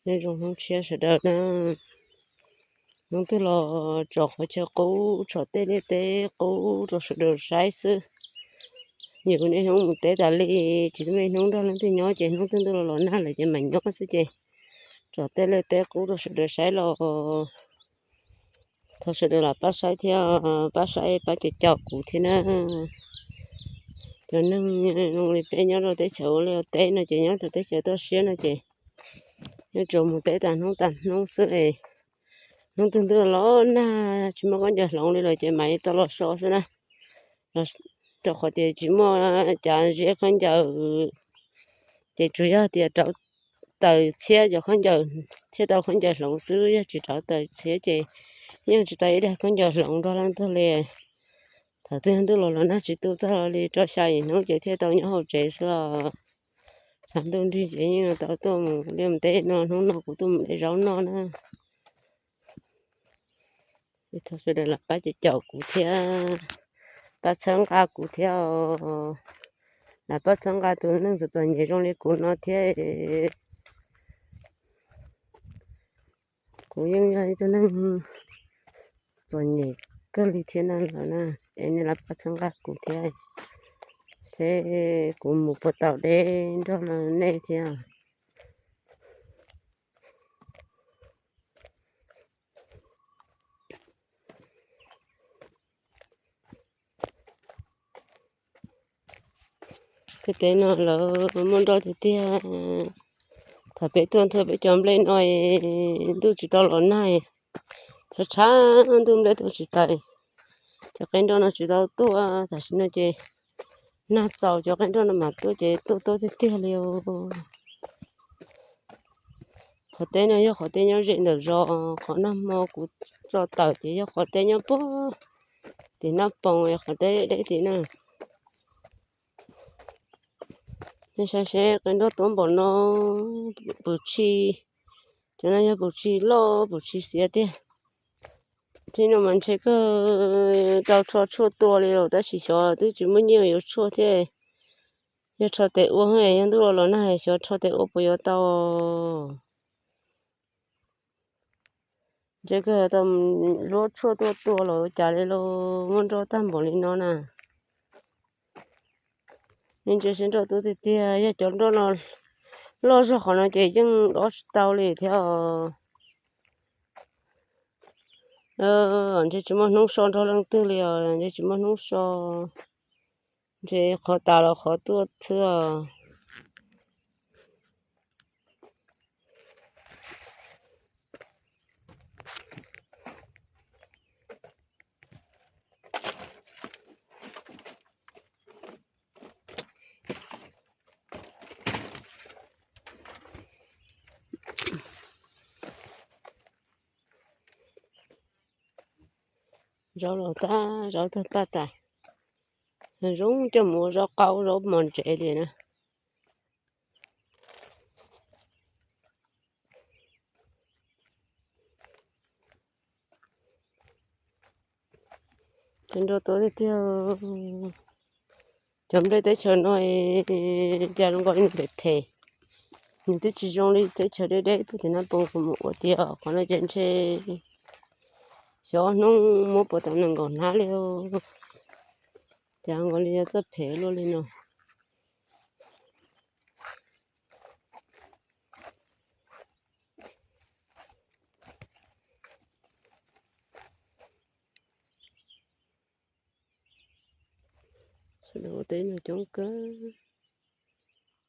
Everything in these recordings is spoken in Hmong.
Nyob zoo hnub tshiab sawv daws na, hnub twg los tso qhov chaw qub, tso tej liaj teb qub rau sawv daws saib xwb. Yus niaj hnub mus teb tas li, tsis muaj hnub nrog leej twg nyob ces hnub twg ntuj los los nag lawm ces mam nyob xwb ces tso tej liaj teb qub rau sawv daws saib los. Thov sawv daws los pab saib thiab, pab saib pab caum caum kuv thiab na. Cov neeg zoo li peb nyob rau teb chaws ua liaj ua teb no ces nyob rau teb chaws toj siab no ces nyob tsuas mus teb tas hnub tas hnub xwb es hnub twg ntuj los nag tsis muaj khaub ncaws hloov li lawm ces mam li tau los so xwb na. Rau qhov tias tsis muaj cav ziab khaub ncaws ces tsuas yog tias rauv taws txhiab cov khaub ncaws thiaj tau khaub ncaws hloov xwb, yog tsis rauv taws txhiab ces yeej tsis tau ib daig khaub ncaws hloov nrog leej twg li. Thaum twg ntuj los los nag tsis tu txog li rau xya yim hnub ces thiaj tau nyob hauv tsev xwb os. Tshav ntuj nrig ces yeej tau tuaj mus liaj mus teb no, hnub no kuv tuaj mus de zaub noj na. Thov sawv daws los pab caum caum kuv thiab, pab txhawb nqa kuv thiab os. Los pab txhawb nqa tus neeg txom txom nyem zoo li kuv no thiab. Kuv yeej yog ib tug neeg txom nyem kawg li thiab na los na, es nej los pab txhawb nqa kuv thiab, seb kuv mus puas tau deb nrog nej thiab. Tej teb no lawv muaj nroj tiag tiag. Thaum peb tuaj nthua peb cov nplej no, ntuj tsis tau los nag, tshav tshav ntuj nplej tuaj tsis taus. Cov qe nroj no tsis tau tuaj, tam sim no ces nag txaus cov qe nroj no mam tuaj ces tuaj tuaj tiag tiag li os. Qhov teb no yog qhov teb nyob ze ntawm zos, qhov nag hmo kuv tso tawm ces yog qhov teb nyob puag tim Naj Poos, qhov teb deb tim na. Nej saib seb qe nroj tuaj npaum no, pum tshis, cov no yog pum tshis loj pum tshis xiav tiag. Tib no mas ntshe kawg tau rho tshuaj tua li los tab sis xyov twb tsis muaj nyiaj yuav tshuaj thiab. Yog rho tes ua, yog ntuj los los nag xyov rho tes ua puas yuav tau. Ntshe kawg tau luab tshuaj tuaj tua los ua cas li los muaj nroj tag npaum li no na. Nej ntsia seb nroj tuaj tiag tiag, yog cov nroj no loj zog qhov no ces yeej dob tsis tau li thiab os. Ntshe tsis muaj hnub so nrog leej twg li os, ntshe tsis muaj hnub so. Ntshe qhov tas los qhov tuaj xwb os. Zaub los tag, zaub tag paj tas, zoo coj mus ua zaub qaub zaub mos ntsev li na. Ces nrog tuaj tiag tiag. Cov nplej teb chaws no cas zoo nkaus li nws phem phem, nws twb tsis zoo li teb chaws deb deb puag tim Naj Poos kuv mus ua tiag. Qhov no ces ntshe xyov hnub muab puas tau nees nkaum hnab li. Cas nkaus li yog txoj phem luaj li no. Sawv daws ua teb no coob kawg.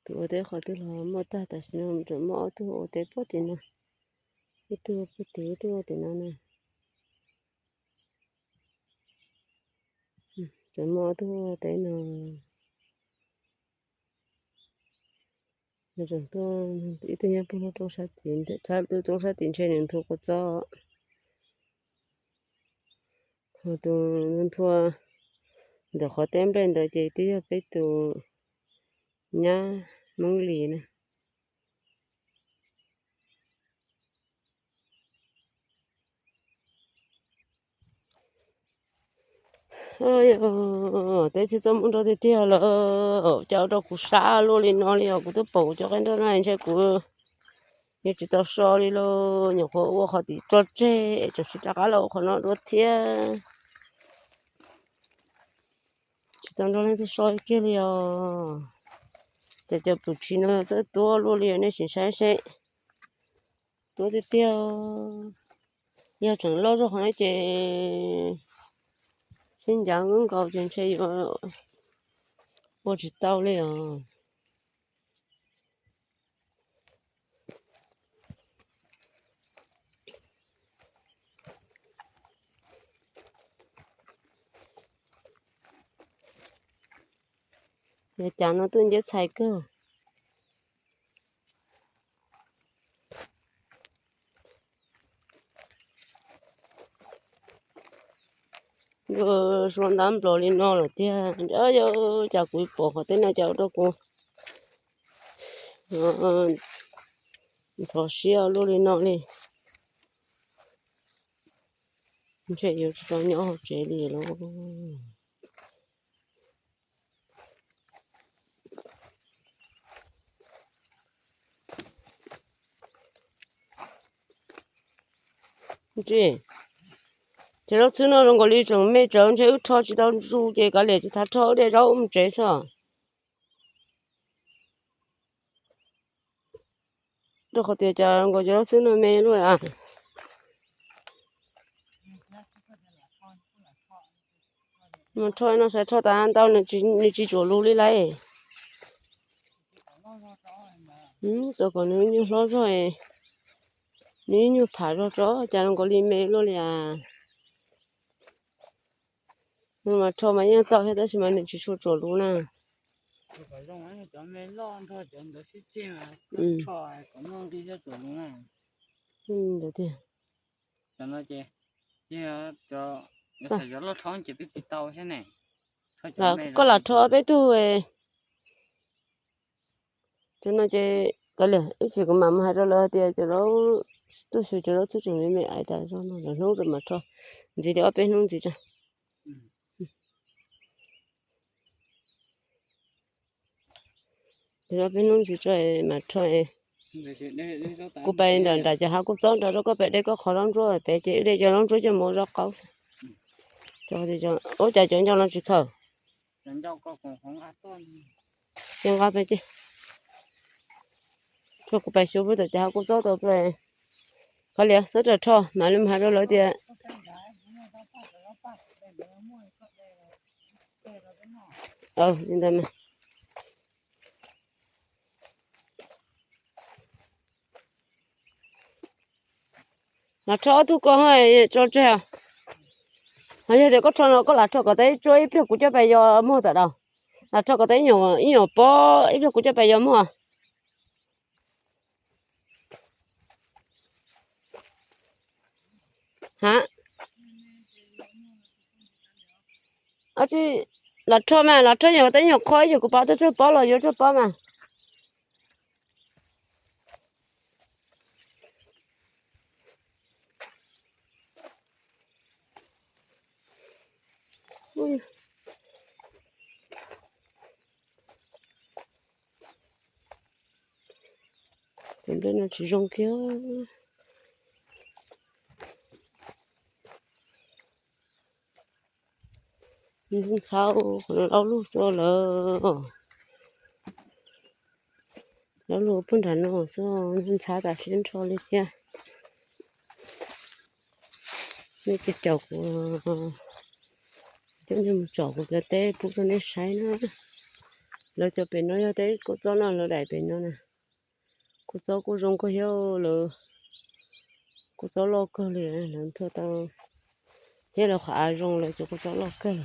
Tus ua teb qhov twg los muaj tag, tam sim no tseem muaj ob tug ua teb puag tim no, ib tug puag tim, ib tug ua tim no na. Tseem muaj ob tug ua teb no. Ib tug nyob puag rau sab tid, tshab lub roob sab tid ntshe nws nthua kua txob. Ho tus nthua ntawm qhov teb nplej ntawd ces twb yog peb tus nyab Hmoob Lis na. Teb txhij txoj muaj nroj tiag tiag lawm, cas ua rau kuv sab luaj li no li os. Kuv twb pom kuv cov qe nroj no ntshe kuv Yeej tsis tau so li lauj, nyuam qhuav ua qhov tim tso tseg es tseem rov qab los ua qhov no dua thiab. Tsis tau nrog leej twg so kiag li os. Ces cov pum tshis no txawj tuab luaj li, nej sim saib seb. Tuab tiag tiag. Yog tseem loj zog qhov no ces sib ncav nkaus nkaus ces ntshe yuav ua tsis tau li os. Yog cas no twb nceb txhais kawg. Yuav suav ntab nplos li no lawm tiag. Yog cas kuv pom qhov teb no cas ua rau kuv ntxhov siab luaj li no li. Ntshe yuav tsis tau nyob hauv tsev li lauj. Tsis, ces zaub txhwb no zoo nkaus li tseem me tsawv, ntshe wb rho tsis tau ntsu ces kav liam tsis txhob rho, wb de zaub mus tsev xwb. Rau qhov tias cas nkaus cov zaub txhwb no me luaj a. Mus rho no saib rho tas ntau nws tsis tsuam lus li lauj. Tau kom nws nyuag hlob zog, nws nyuag pham zog tso, cas zoo nkaus li me luaj li as. Nws mas rho mas yeej tau thiab tab sis mas nws tsis tshua tsuam lus na. Ntawd tiag. Koj lam rho peb tug. Cov no ces kav liam, ib chim kuv mam mus hais rau lawv hais tias cov laub, tuaj xyuas cov laub txhwb tseem me me ais tas zog no lawv hnub rau mam rho ntxiv li ob peb hnub ntxiv tso. Ob peb hnub ntxiv tso mam rho. Kuv pais nram nram cov hav kuj txob nrog rau koj pais de koj qhov zaub ntsuab pem ces wb de cov zaub ntsuab coj mus ua zaub qaub xwb. Ua cas cov ncauj no tsis khaws? Ces nqa pem ces, rau kuv pais xyuas pem tom cov hav kuj txob tau pem. Kav liam, xub ras rho mam li mus hais rau lawv tias. Li ntawd mas. Lam rho ob tug ko tso tseg. Yog tias koj rho no koj lam rho kom tau ib tsuab ib pliag kuv coj pais yos muag tam dau. Lam rho kom tau ib nyuam pob ib pliag kuv coj pais yos muag. Ha, lam rho mas, lam rho nyuam kom tau ib nyuam qho ib yam kuv pab tau tsawg pob los yuav tsawg pob mas. Cov nplej no tsis zoo kiag. Ntxhab, laub lug xwb lawm. Laub lug puag nram no xwb, ntxhab tas siab nrho li thiab. Nej cia caum kuv, coj nej mus tsom kuv cov teb pub rau nej saib na. Lawv cov pem no yog teb kua txob no lawv daim pem no na. Kua txob kuj zoo kawg thiab lawv, kua txob loj kawg li lawv nthua tau thiab lawv qhov av zoo lawv cov kua txob loj kawg.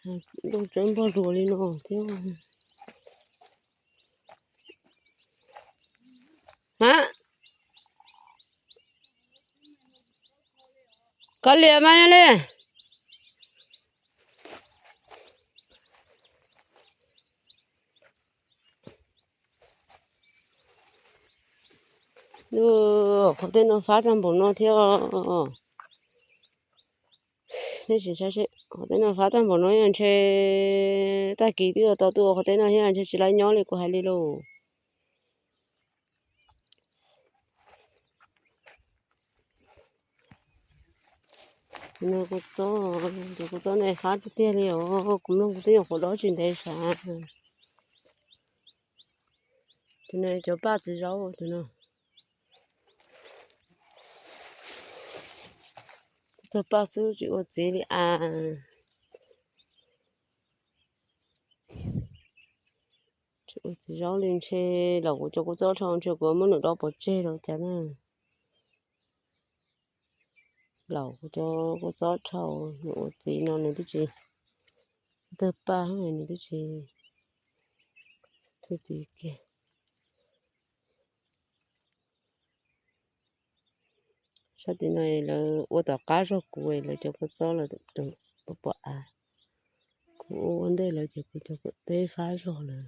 Nplooj tsawb npog luas li no thiab. Ha, koj liam mas li. Qhov tej no fab tag npaum no thiab. Nej sim saib seb, qhov tej no fab tag npaum no ntshe tag kis twb tau tuaj ua qhov tej no thiab, ntshe tsis laib nyob li kuv hais li lauj. Tus no kua txob, tus kua txob ne fab tiag tiag li os, kuv mloog kuv twb nyuam qhuav dob tsis ntev sav. Tus no cov paj txiv zaub tus no. Tag paj xwb tsis ua txiv li as. Tsis ua txiv zaub li ntshe, los kuv cov kua txob dhau ntshe kuv muab nws dob pov tseg los cas na. Los kuv cov kua txob dhau, nws ua txiv no nws twb tsis, tag paj nws twb tsis tu txiv kiag. Sab tim no lawv ua tom qab zog kuv, lawv cov kua txob lawv pom av. Kuv ua ua ntej lawv ces kuv cov kuam teb fab zog lawm.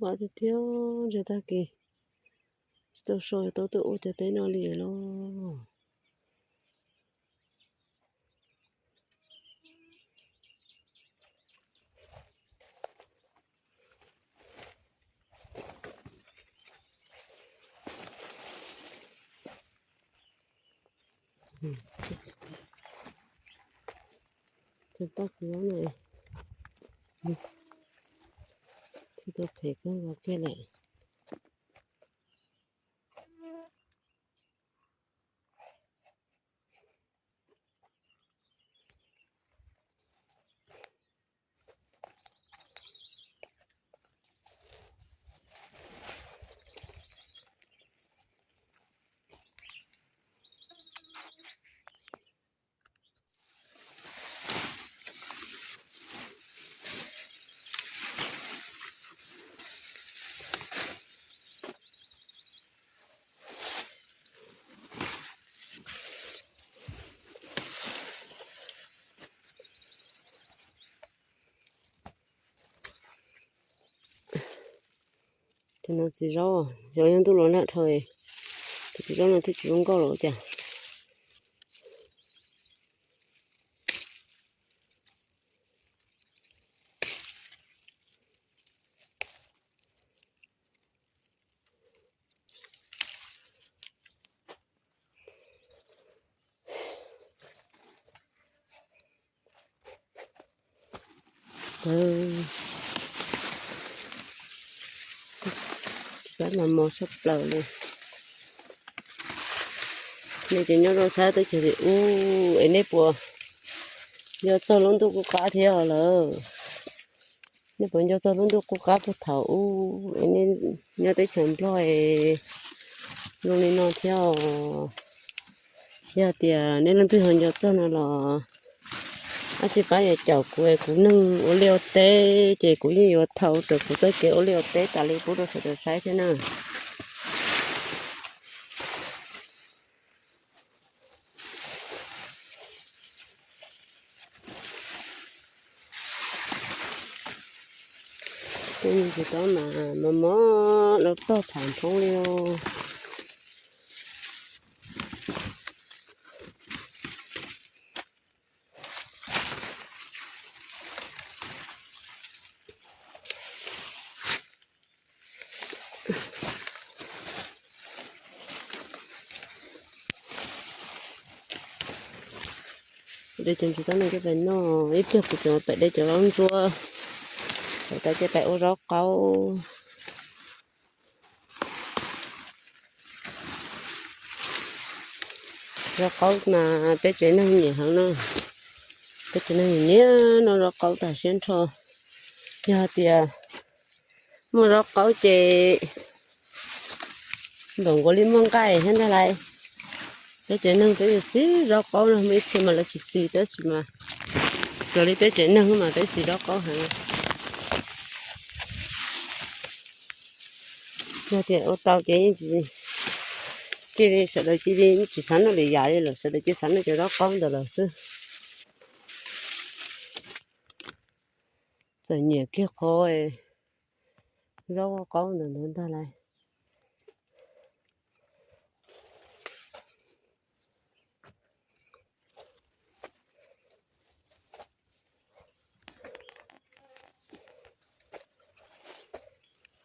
Vaj tiag tiag, ntshe tag kis tsis tau so tau tuaj ua cov teb no li lauj. Cov paj txiv zaub no tsis tau phem kawg nkaus kiag lawm. Tus no txiv zaub, xyov yog ntuj los nag dhau, tus txiv zaub no twb tsis zoo nkauj lawm cas. Txawb mas mos tshaj plaws li. Nej cov nyob rau sab teb chaws tim ub es nej puas nco txog lub ntuj qub qab thiab lawm? Nej puas nco txog lub ntuj qub qab puag thaum ub es nej nyob teb chaws Nplog es zoo li no thiab? Yog tias nej leej twg ho nco txog no los ab tsi pab yuav caum kuv, kuv neeg ua liaj ua teb ces kuv yeej yuav thau raws kuv txoj kev ua liaj ua teb tas li pub rau sawv daws saib thiab na. Tej me ntsis tau mas mos mos los tog tham nphoob li os. De cov ntsis tau no coj pais noj, ib pliag kuv tseem pais de cov zaub ntsuab, tau coj pais ua zaub qaub. Zaub qaub mas peb tsev neeg nyiam heev na. Peb tsev neeg nyiam noj zaub qaub tag siab nrho. Yog tias muaj zaub qaub ces npaum nkaus li muaj nqaij thiab ntag lauj. Peb tsev neeg peb xis zaub qaub no, muaj ib txhia mas lawv tsis xis, tab sis mas raws li peb tsev neeg mas peb xis zaub qaub heev. Yog tias ua tau ces yeej tsis, cia li sawv daws cia li tsis xav noj lwm yam li lawm, sawv daws cia xav noj cov zaub qaub ntawd lawm xwb. Txawm nyiam kiag qhov zaub qaub ntawd ntag lauj.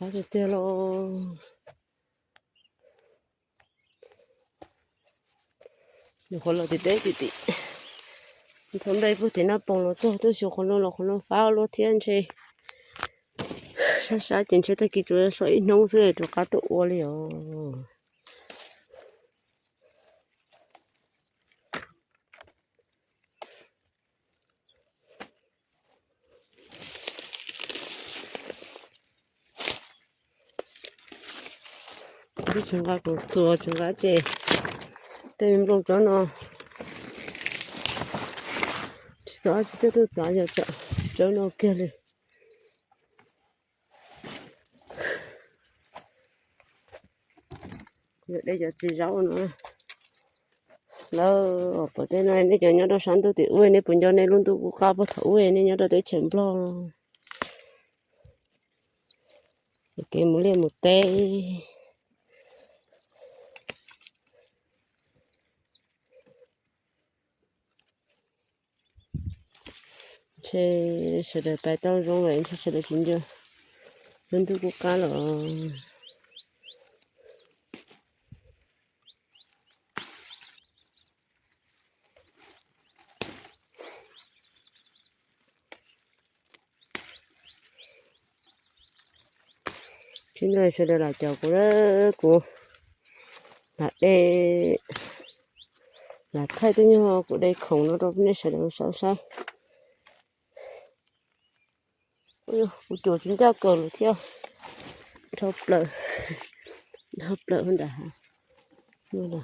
Qab tiag tiag lauj. Nyuam qhuav los tim teb tim tim, thaum nplej puag tim Naj Poos los txog tuaj xyuas qhov no los qhov no fab luaj thiab ntshe. Sab sab ces ntshe tag kis tsuas so ib hnub xwb rov qab tuaj ua li os. Tsis nqa kuv txuas tsis nqa ces tej me nplooj tsob no tsis txog tsis txog tuaj txav yog tsob no kiag li. Yog de cov txiv zaub no. Lawv pom tej no, nej cov nyob rau sab ntuj tim ub nej puas nco nej lub ntuj qub qab puag thaum ub nej nyob rau teb chaws Nplog. Kev mus liaj mus teb. Ntshe sawv daws pais tau zoo lawm, ntshe sawv daws tsis nco lub ntuj qub qab lawm. Tsis nco sawv daws lam caum kuv, kuv lam de, lam thaij tej nyuag kuv de khoom no rau nej sawv daws saib. Kuv cuam tsis ncaj kawg lawm thiab. Dhau plaws, dhau plaws ntawm hav.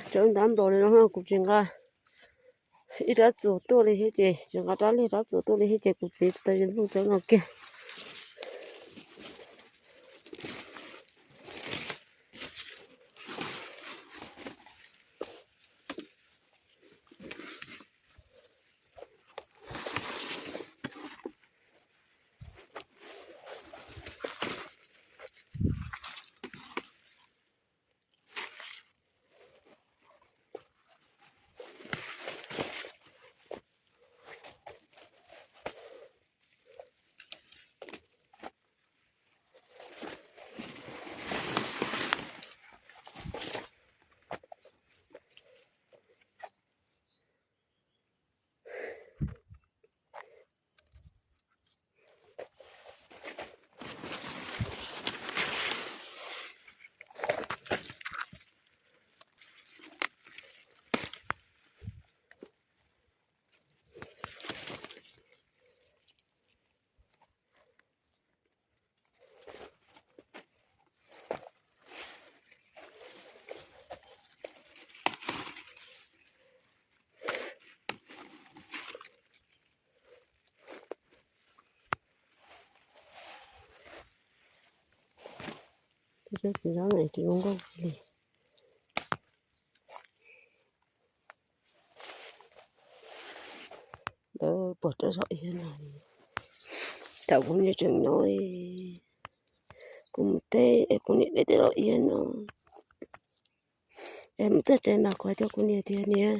Tsawv ntab nplaum li no kuv tsis nqa ib rab txuas tuaj li thiab ces, tsis nqa rab liag rab txuas tuaj li thiab ces kuv txiv tau nplooj tsawb no kiag. Cov txiv zaub no tsis zoo nkauj li. Lawv pom rau zaub iab no, thaum kuv niam tseem nyob, kuv mus teb es kuv niam de tej zaub iab no es mus txog tsev mas kuv hais rau kuv niam tias, niam,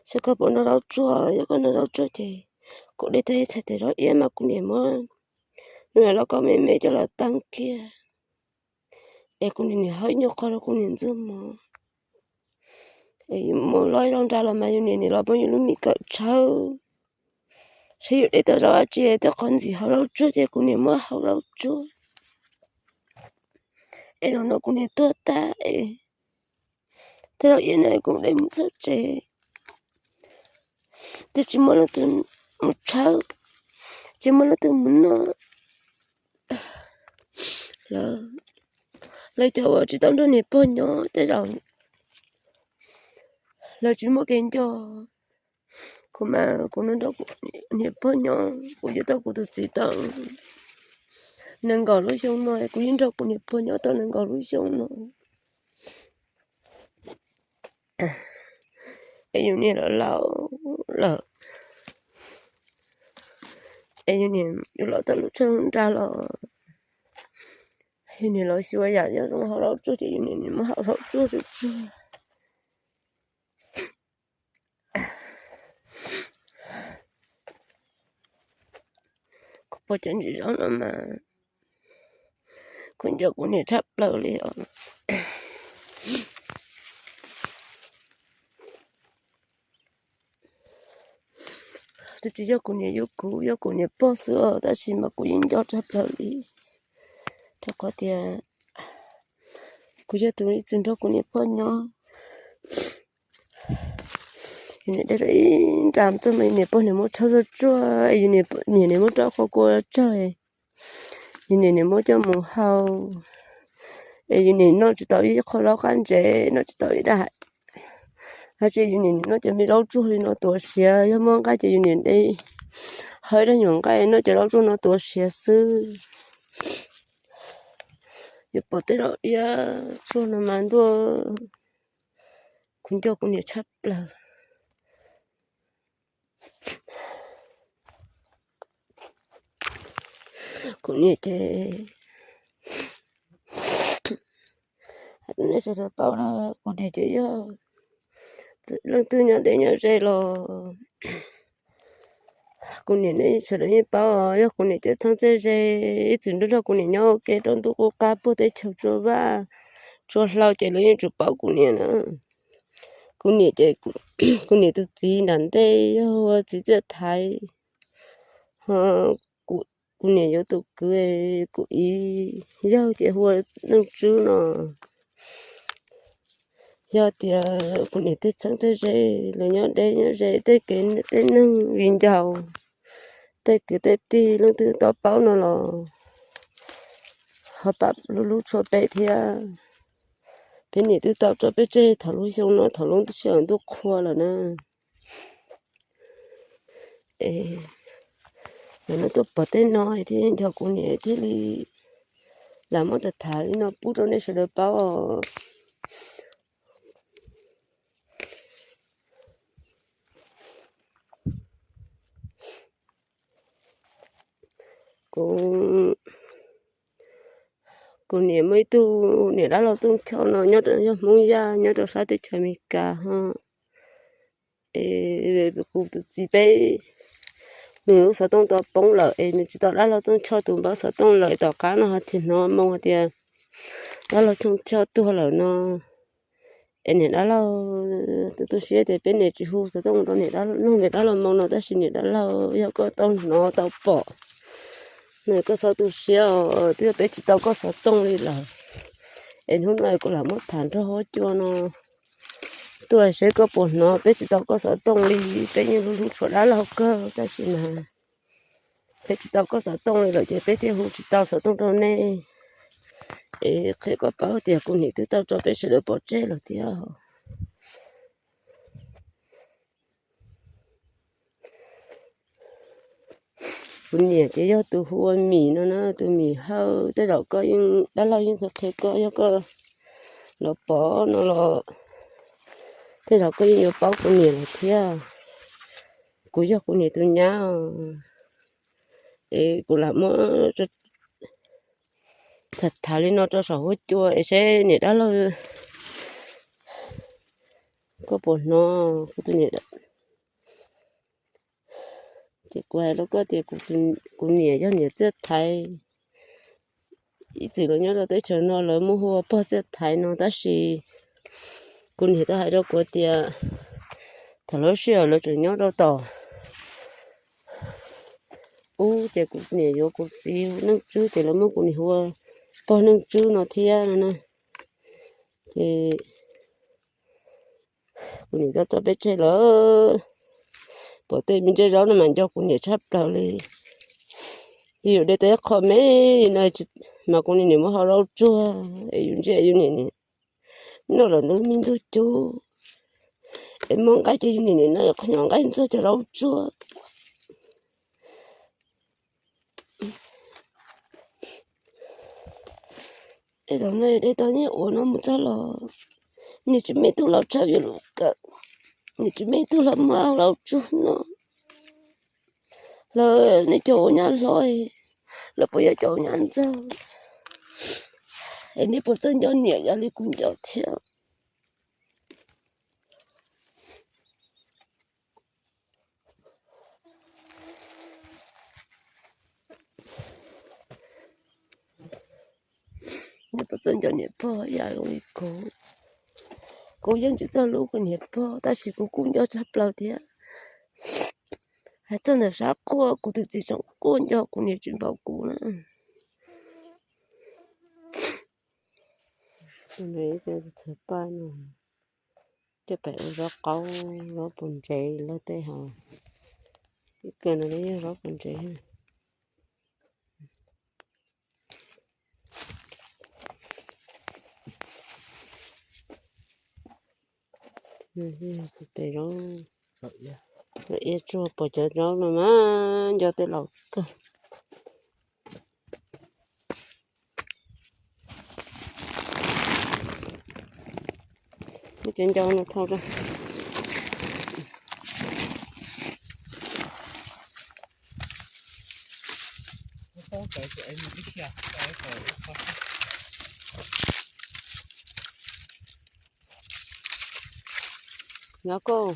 saib koj puas noj zaub tsuag, yog koj noj zaub tsuag ces kuv de tau ib txhais tes zaub iab mas kuv niam muab nws los koj me me coj los teeb kiag es kuv niam nim hau ib nyuag qho rau kuv niam ntxuag mov. Es yus mus lov zaub nrad los mas yus niam nim los muab yus lub mis kawm tshawb saib yus de tau zaub dab tsi, tej qhov ntxim hau zaub tsuag ces kuv niam muab hau zaub tsuag. Es zaum no kuv niam tuag tag es tej zaub iab no kuv de mus txog tsev, twb tsis muaj leej twg mus tshawb, tsis muaj leej twg mus noj. Lawv cov uas tsis tau nrog niam pog nyob tej zaum lawv tsis muaj kev nco. Kuv mas kuv nrog kuv niam pog nyob, kuv yuav tau kuv tus txiv tau nees nkaum lub xyoo no, kuv yeej nrog kuv niam pog nyob tau nees nkaum lub xyoo no. Es yus niam los laus lawm, es yus niam yuav los tau lub tshav nrad los, yus niam los xyuas yam zoo hau zaub tsuag ces yus niam nim muab hau zaub tsuag tsuag tsuag. Kuv pom cov ntsis zaub no mas kuv nco kuv niam tshaj plaws li os. Twb tsis yog kuv niam yuav kuv, yog kuv niam pog xwb os, tab sis mas kuv yeej nco tshaj plaws li, rau qhov tias kuv yog tus ib txwm nrog kuv niam pog nyob. Yus niam de tau ib nra txog mas yus niam pog nim muab tshawb zuj zus, yus niam nim muab rau qhov kua tsawg, yus niam nim muab coj mus hau, es yus niam noj tsis tau ib qho zaub qab ntsev, noj tsis tau ib daim, tab sis yus niam noj cov me zaub tsuag li no tuav siav, yog muaj nqaij ces yus niam de hau ib daim nyuag nqaij noj cov zaub tsuag no tuav siav xwb. Yus pom tej zaub iab tsuag no mas ntuj, kuv nco kuv niam tshaj plaws. Kuv niam ces, nej sawv daws paub na, kuv niam ces yog leej twg nyob deb nyob ze los kuv niam nej sawv daws yeej paub, yog kuv niam ces txheeb txheeb ze, ib txwm nrog nrog kuv niam nyob ua ke rau ntuj qub qab puag teb chaws tsuas vaj tsuas hlau ces lawv yeej tsum paub kuv niam na. Kuv niam ces, kuv niam tus txiv nram ntej yog hu ua txiv Txiaj Thaiv, ho kuv niam yuav tus kwv, kuv ib yawg ces hu ua Neej Tswb no. Yog tias kuv niam tej txheeb tej ze, lawv nyob deb nyob ze, tej kev tej neeg viv ncaus, tej kwv tej tij leej twg tau paub no los ho pab hlub hlub tshua peb thiab. Peb niam twb tau tso peb tseg thaum lub xyoo no, thaum lub sij hawm ntuj qhua lawm na. Es hnub no tuaj pom tej no thiab nco kuv niam thiaj li lam muab tham tham li no pub rau nej sawv daws paub os. Kuv, kuv niam muaj ib tug niam dab laug Txooj Choj no nyob, yog Hmoob Yaj nyob rau sab teb chaws Amelikas ho. Es kuv tus txiv peb, nws lub xov tooj tau poob lawm es nws tsis tau dab laug Txooj Choj tus npawb xov tooj lawm. Tom qab no ho tsis hnov moo hais tias dab laug Txooj Choj tuag lawm no. Es niam dab laug tu tu siab tias peb niam tsis hu xov tooj rau niam dab laug, niam dab laug moo no, tab sis niam dab laug yog koj tau hnov tau pom no koj txhob tu siab os, twb yog peb tsis tau koj xov tooj li lawm. Es hnub no kuv lam muab tham nrog huab cua no tuaj seb koj puas hnov, peb tsis tau koj xov tooj li, peb yeej hlub hlub tshua dab laug kawg tab sis mas peb tsis tau koj xov tooj li lawm ces peb thiaj hu tsis tau xov tooj rau nej. Es qhia koj paub tias kuv niam twb tau tso peb sawv daws pov tseg lawm thiab. Kuv niam ces yog tus hu ua Mim no na, tus Mim Hawj. Tej zaum koj yeej, dab laug yeej qhia koj, yog koj los pom no los tej zaum koj yeej yuav paub kuv niam lawm thiab. Kuv yog kuv niam tus nyab, es kuv lam muab tham tham li no rau saum huab cua es seb niam dab laug koj puas hnov kuv tus niam. Ces kuv hais rau koj tias kuv niam yog niam txiaj thaiv. Ib txwm lawv nyob rau teb chaws no lawv muab hu ua pog txiaj thaiv no, tab sis kuv niam tau hais rau kuv tias thaum lub sij hawm lawv tseem nyob rau tom ub ces kuv niam yuav kuv txiv Neej Tswb ces lawv muab kuv niam hu ua pog Neej Tswb no thiab no na. Ces kuv niam tau tso peb tseg lawm. Pom tej me ntsia zaub no mas nco kuv niam tshaj plaws li. Yus de tau ib qho me no mas kuv niam muab hau zaub tsuag es yus ntsia yus niam noj lawm ntawm me ntug cub es muab nqaij ces yus niam noj qhov nyuag nqaij ntxuag cov zaub tsuag. Es zaum no de tau nyiaj ua no mus txog los niam tsis muaj ib tug los tshawb yus lub kawm, niam tsis muaj ib tug los muab hau zaub tsuag no. Lawv nej cov ua nyab hlob, lawv puas yog cov ua nyab ntxawg? Es nej puas txawj nco niam yam li kuv nco thiab? Nej puas txawj nco niam pog yam li kuv? Kuv yeej tsis txawj hlub kuv niam pog tab sis kuv kuj nco tshaj plaws thiab. Hais txog ntawm sab quaj kuv tus txiv tseem quaj nco kuv niam tsis npaum kuv na. Coj pem ua zaub qaub, zaub pos ntsev lawv tej hauv. Ib kawm no yog zaub pos ntsev. Tes zaub, zaub iab tsuag, pom cov zaub no mas nco tej laus kawg. Muab cov ncau no thau rau. Nov koj,